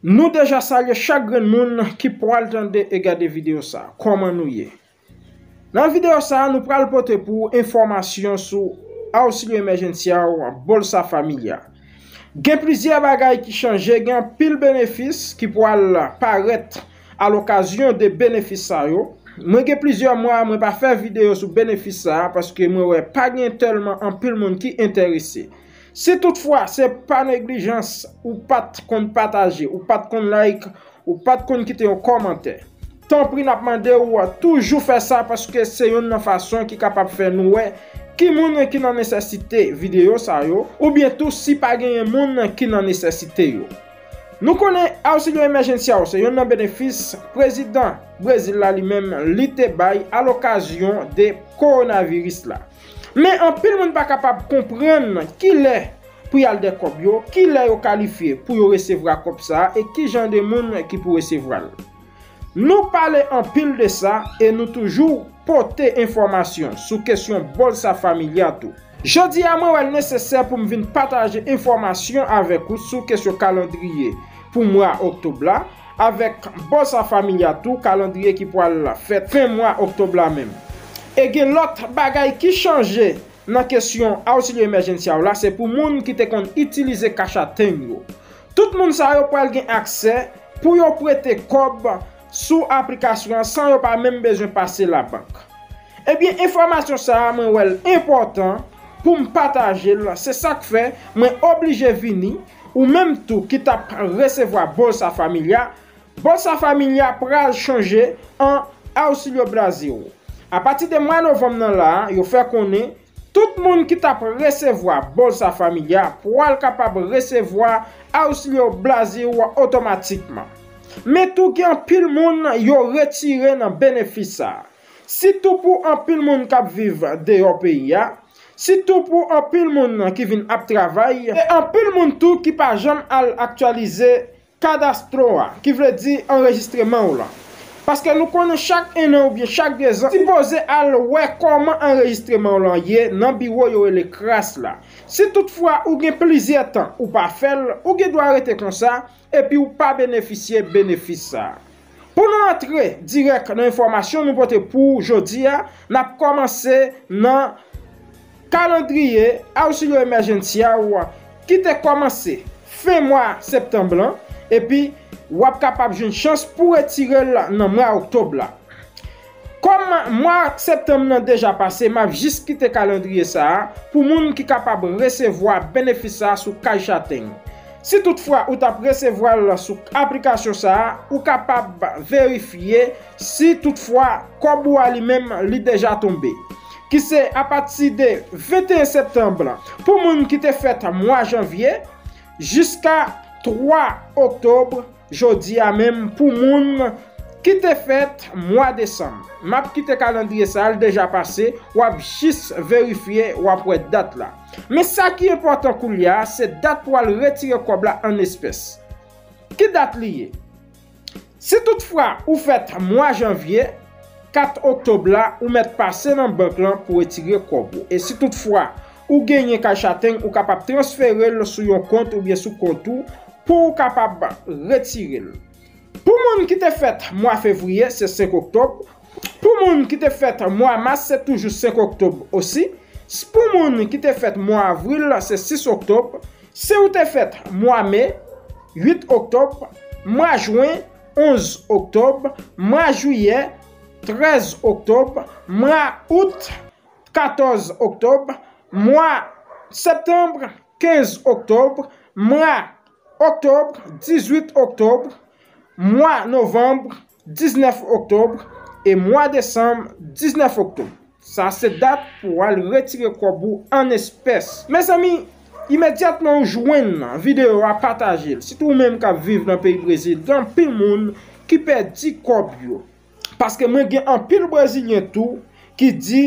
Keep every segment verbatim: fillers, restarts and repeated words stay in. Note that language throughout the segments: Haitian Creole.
Nou deja salye chak grenn moun ki pral tande e gade videyo sa. Kòman nou ye? Nan videyo sa, nou pral pote pou ou enfòmasyon sou Auxílio Emergencial, Bolsa Família. Gen plizyè bagay ki chanje, gen anpil benefis ki pral parèt alokazyon de benefis sa yo. Mwen gen plizyè mwa mwen pa fè videyo sou benefis sa a, paske mwen wè pa gen tèlman anpil moun ki enterese. Si toutfwa se pa neglijans, ou pa t konn pataje, ou pa t konn like, ou pa t konn kite yon kòmantè, tanpri n ap mande w toujou fè sa, paske se youn nan fason ki kapab fè nou wè ki moun ki nan nesesite videyo sa yo, oubyen tou si pa genyen moun ki nan nesesite yo. Nou konnen Auxílio Emergencial se youn nan benefis prezidan Brezil la li menm li te bay alokazyon de kowonaviris la. Men anpil moun pa kapab konprann kilè pou y al dè kòb yo, kilè yo kalifye pou yo resevwa kòb sa a e ki jan de moun ki pou resevwa l. Nou pale anpil de sa e nou toujou pote enfòmasyon sou kesyon Bolsa Família tou. Jodi a, mwen wè l nesesè pou m vin pataje enfòmasyon avèk ou sou kesyon kalandriye pou mwa òktòb la, avèk Bolsa Família tou, kalandriye ki pral fèt fen mwa òktòb la menm. E gen lòt bagay ki chanje nan kesyon Auxílio Emergencial la, se pou moun ki te konn itilize Caixa Tem yo. Tout moun sa yo pral gen aksè pou yo prete kòb sou aplikasyon an san yo pa menm bezwen pase labank. Ebyen, enfòmasyon sa a, mwen wè l enpòtan pou m pataje l. Se sa k fè mwen oblije vini, ou menm tou ki t ap resevwa Bolsa Família, Bolsa Família pral chanje an Auxílio Brasil. Apati de mwa novanm nan la a, yo fè konnen tout moun ki t ap resevwa Bolsa Família pral kapab resevwa Auxílio Brasil otomatikman. Men tou gen anpil moun yo retire nan benefis sa a. Sitou pou anpil moun k ap viv deyò peyi a, sitou pou anpil moun ki vin ap travay, e anpil moun tou ki pa janm al aktyalize kadastro a, ki vle di anrejistreman w lan. Paske nou konnen chak ennan oubyen chak dezan, sipoze al wè kòman anrejistreman w lan ye nan biwo yo rele kras la. Si toutfwa ou gen plizyè tan ou pa fè l, ou gen dwa rete konsa, epi ou pa benefisye benefis sa a. Pou nou antre dirèk nan enfòmasyon nou pote pou ou jodi a, n ap kòmanse nan kalandriye Auxílio Emergencial ki te kòmanse fen mwa septanm lan, epi w ap kapab jwenn chans pou retire l nan mwa òktòb la. Kòm mwa septanm nan deja pase, m ap jis kite kalandriye sa a pou moun ki kapab resevwa benefis sa a sou Caixa Tem. Si toutfwa ou t ap resevwa l sou aplikasyon sa a, ou kapab verifye si toutfwa kòb ou a li menm li deja tonbe. Ki se apati de venteyen septanm pou moun ki te fèt mwa janvye, jiska twa òktòb, jodi a menm pou moun ki te fèt mwa desanm. M ap kite kalandriye sa a, l deja pase, w ap jis verifye, w ap wè dat la. Men sa ki enpòtan koulye a, se dat pou al retire kòb la an espès. Ki dat li ye? Si toutfwa ou fèt mwa janvye, kat òktòb la, ou mèt pase nan bank lan pou retire kòb ou. E si toutfwa ou genyen Caixa Tem, ou kapab transfere l sou yon kont oubyen sou kont ou pou ou kapab retire l. Pou moun ki te fèt mwa fevriye, se senk òktòb. Pou moun ki te fèt mwa mas, se toujou senk òktòb osi. Pou moun ki te fèt mwa avril, se sis òktòb. Si w te fèt mwa me, uit òktòb, mwa jen, onz òktòb, mwa jiyè, trèz òktòb, mwa out, katòz òktòb, mwa septanm, kenz òktòb, mwa òktòb, dizuit òktòb, mwa novanm, diznèf òktòb, e mwa desanm, diznèf òktòb. Sa se dat pou w al retire kòb ou an espès. Mezanmi, imedyatman ou jwenn videyo a, pataje l. Sitou ou menm k ap viv nan peyi Brezil, gen anpil moun ki pèdi kòb yo. Paske mwen gen anpil Brezilyen tou ki di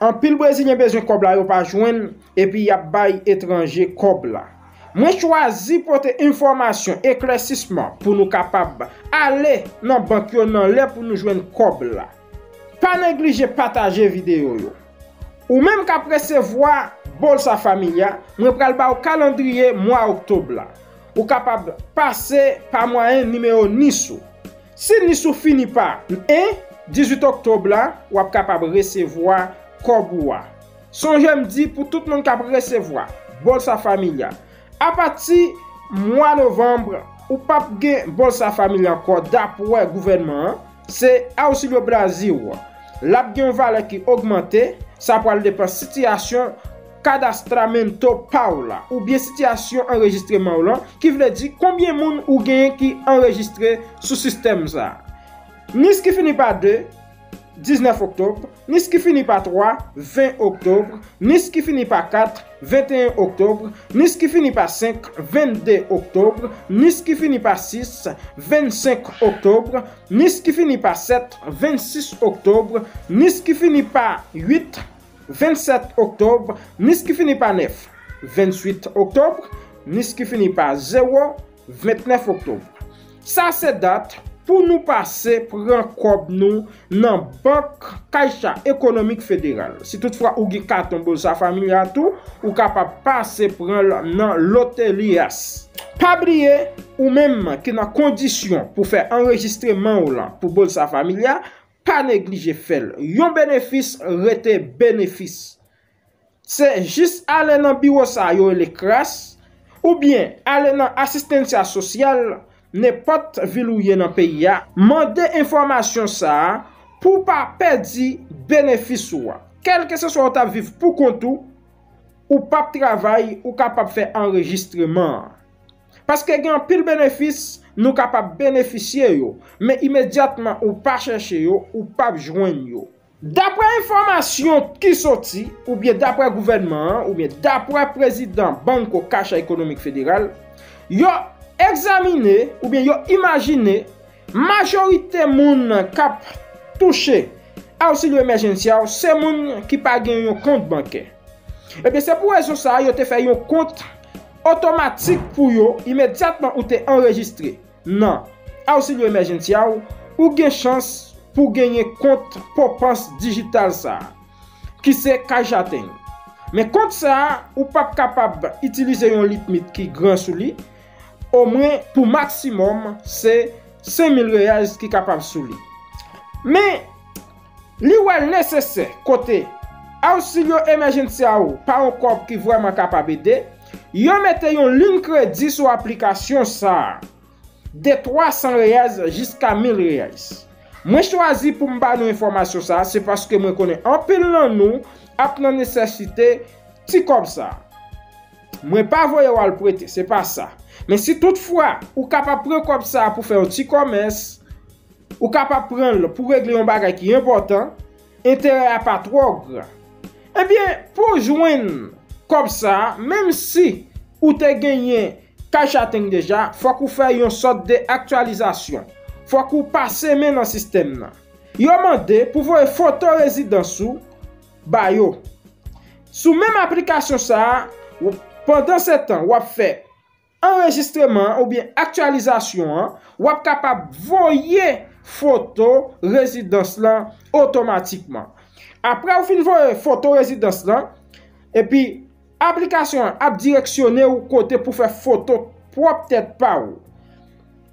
anpil Brezilyen bezwen kòb la, yo pa jwenn, epi y ap bay etranje kòb la. Mwen chwazi pote enfòmasyon, eklèsisman pou nou kapab ale nan bank yo nan lè pou nou jwenn kòb la. Pa neglije pataje videyo yo. Ou menm k ap resevwa Bolsa Família, mwen pral ba w kalandriye mwa òktòb la. ou kapab pase pa mwayen nimewo NIS ou. Si NIS ou fini pa en, dizuit oktòb la, w ap kapab resevwa kòb ou a. Sonje m di pou tout moun k ap resevwa Bolsa Familia, apati mwa novanm, ou p ap gen Bolsa Familia ankò dapre gouvènman an, se Auxílio Brasil. L ap gen yon valè ki ogmante, sa pral depann sitiyasyon cadastramento pa w la, oubyen sitiyasyon anrejistreman w lan, ki vle di konbyen moun ou genyen ki anrejistre sou sistèm sa a. NIS ki fini pa de, diznèf oktòb, NIS ki fini pa twa, ven oktòb, NIS ki fini pa kat, venteyen oktòb, NIS ki fini pa senk, vennde oktòb, NIS ki fini pa sis, vennsenk oktòb, NIS ki fini pa sèt, vennsis oktòb, NIS ki fini pa uit, vennsèt oktòb, NIS ki fini pa nèf, vennwit oktòb, NIS ki fini pa zewo, vennèf oktòb. Sa se dat pou nou pase pran kòb nou nan bank Caixa Econômica Federal. Si toutfwa ou gen katon Bolsa Familia tou, ou kapab pase pran l nan Loterias. Pa bliye, ou menm ki nan kondisyon pou fè anrejistreman w lan pou Bolsa Familia, pa neglije fè l. Yon benefis rete benefis. Se jis ale nan biwo sa yo rele CRAS, oubyen ale nan Asistencia Social, nenpòt vil ou ye nan peyi a, mande enfòmasyon sa a pou w pa pèdi benefis ou a. Kèlkeseswa ou t ap viv pou kont ou, ou p ap travay, ou kapab fè anrejistreman an. Paske gen anpil benefis nou kapab benefisye yo, men imedyatman ou pa chèche yo, ou p ap jwenn yo. Dapre enfòmasyon ki soti, oubyen dapre gouvènman an, oubyen dapre prezidan Banco Caixa Econômica Federal, yo egzamine oubyen yo imajine majorite moun k ap touche Auxílio Emergencial se moun ki pa gen yon kont bankè. Ebyen, se pou rezon sa a yo te fè yon kont otomatik pou yo imedyatman ou te anrejistre nan Auxílio Emergencial, ou gen chans pou genyen kont Poupança Digital sa a, ki se Caixa Tem. Men kont sa a, ou p ap kapab itilize yon limit ki gran sou li, omwen pou maksimòm se senk mil reais ki kapab sou li. Men, li wè l nesesè kote Auxílio Emergencial pa yon kòb ki vrèman kapab ede, yo mete yon liy kredi sou aplikasyon sa a, de twa san reais jiska mil reais. Mwen chwazi pou m ba nou enfòmasyon sa a, se paske mwen konnen anpil nan nou ap nan nesesite ti kòb sa a. Mwen pa voye w al prete, se pa sa. Men si toutfwa ou kapab pran kòb sa a pou fè yon ti kòmès, ou kapab pran l pou regle yon bagay ki enpòtan, enterè a pa twò gran. Ebyen, pou w jwenn kòb sa a, menm si ou te genyen Caixa Tem deja, fòk ou fè yon sòt de aktyalizasyon. Fòk ou pase men nan sistèm nan. Yo mande pou voye foto rezidans ou ba yo. Sou menm aplikasyon sa a, w-, pandan se tan w ap fè anrejistreman an oubyen aktyalizasyon an, w ap kapab voye foto rezidans lan otomatikman. Apre w fin voye foto rezidans lan, epi aplikasyon an ap direksyone w kote pou fè foto pwòp tèt pa w.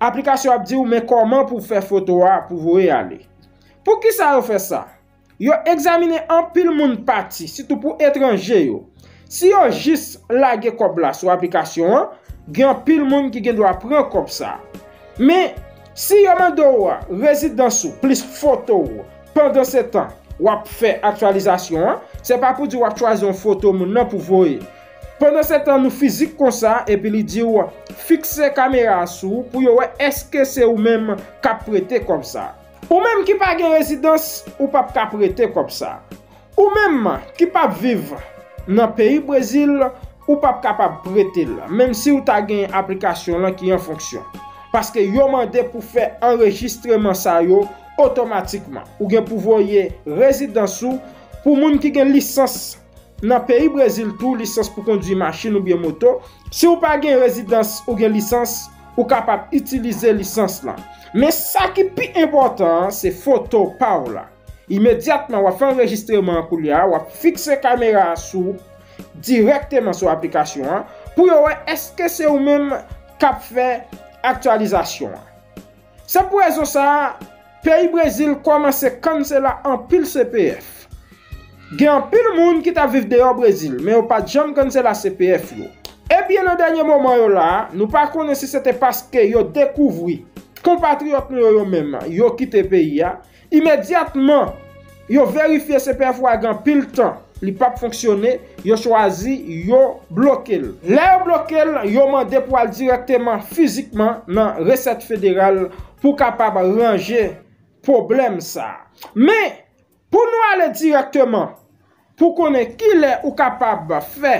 Aplikasyon ap di w men kòman pou w fè foto a pou voye ale. Poukisa yo fè sa? Yo egzamine anpil moun pati, sitou pou etranje yo. Si yo jis lage kòb la sou aplikasyon an, gen anpil moun ki gen dwa pran kòb sa a. Men, si yo mande w rezidans ou plis foto w pandan se tan w ap fè aktyalizasyon an, se pa pou di w ap chwazi yon foto moun nan pou voye. Pandan se tan nou fizik konsa, epi li di w fikse kamera a sou ou pou yo wè èske se ou menm k ap prete kòb sa a. Ou menm ki pa gen rezidans, ou p ap ka prete kòb sa. Ou menm ki p ap viv nan peyi Brezil, ou p ap kapab prete l, menm si w ta gen aplikasyon lan ki an fonksyon. Paske yo mande pou fè anrejistreman sa yo otomatikman. Ou gen pou voye rezidans ou pou moun ki gen lisans nan peyi Brezil tou, lisans pou kondwi machin oubyen moto. Si w pa gen rezidans ou gen lisans, ou kapab itilize lisans lan. Men sa ki pi enpòtan an, se foto pa w la. Imedyatman w ap fè anrejistreman an koulye a, w ap fikse kamera a sou ou dirèkteman sou aplikasyon an pou yo wè èske se ou menm k ap fè aktyalizasyon an. Se pou rezon sa a, peyi Brezil kòmanse kansela anpil C P F. Gen anpil moun ki t ap viv deyò Brezil, men yo pa t janm kansela C P F yo. Ebyen, nan dènye moman yo la a, nou pa konnen si se te paske yo dekouvri konpatriyòt nou yo, yo menm, yo kite peyi a, imedyatman yo verifye C P F ou a gen anpil tan li p ap fonksyone, yo chwazi, yo bloke l. Lè yo bloke l, yo mande pou al dirèkteman fizikman nan Resèt Federal pou kapab ranje pwoblèm sa a. Men, pou nou ale dirèkteman pou konnen kilè ou kapab fè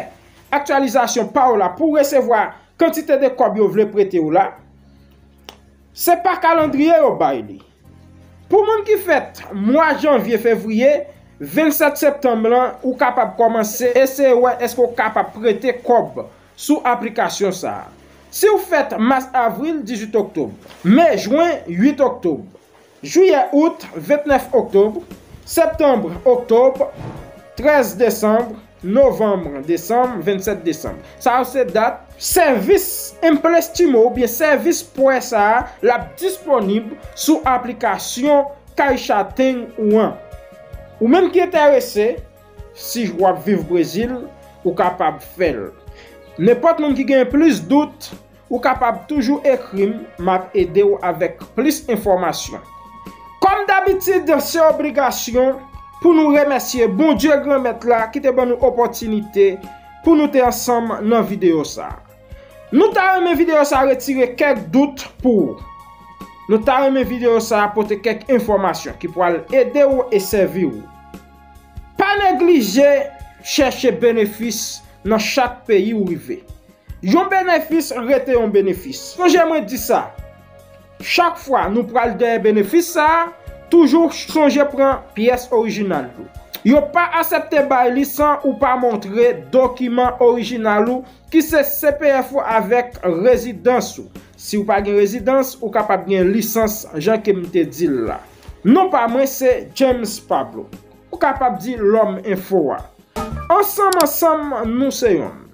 aktyalizasyon pa w la pou w resevwa kantite de kòb yo vle prete w la, se pa kalandriye yo bay li. Pou moun ki fèt mwa janvye, fevriye, vennsèt septanm lan, ou kapab kòmanse eseye wè èske w kapab prete kòb sou aplikasyon sa a. Si w fèt mas, avril, dizuit oktòb, me, jwen, uit oktòb, jiyè, out, ventnèf oktòb, septanm, oktòb, trèz desanm, novanm, desanm, vennsèt desanm. Sa yo se dat sèvis Empréstimo oubyen sèvis prè sa a, l ap disponib sou aplikasyon Caixa Tem ou an. Ou menm ki enterese, si w ap viv Brezil, ou kapab fè l. Nenpòt moun ki gen plis dout, ou kapab toujou ekri m, m ap ede w avèk plis enfòmasyon. Kòm dabitid, se obligasyon pou nou remèsye Bondye Granmèt la ki te ban nou opòtinite pou nou te ansanm nan videyo sa a. Nou ta renmen videyo sa a retire kèk dout pou ou. Nou ta renmen videyo sa a pote kèk enfòmasyon ki pral ede w e sèvi w. Pa neglije chèche benefis nan chak peyi w rive. Yon benefis rete yon benefis. Sonje mwen di sa. Chak fwa nou pral dèyè benefis sa a, toujou sonje pran pyès orijinal yo. Yo pa aksepte bay li san ou pa montre dokiman orijinal ou ki se C P F ou avèk rezidans ou. Si w pa gen rezidans, ou kapab gen lisans, jan ke m te di l la. Non pa mwen se James Pablo. Ou kapab di Lòm Enfo a. Ansanm, ansanm, nou se yonn.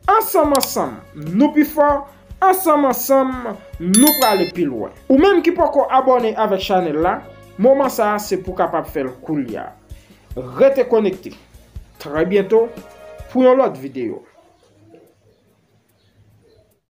Ansanm, ansanm, nou pi fò. Ansanm, ansanm, nou prale pi lwen. Ou menm ki poko abòne avèk chanèl la, moman sa a se pou kapab fè l koulye a. Rete konekte. Trè byento pou yon lòt videyo.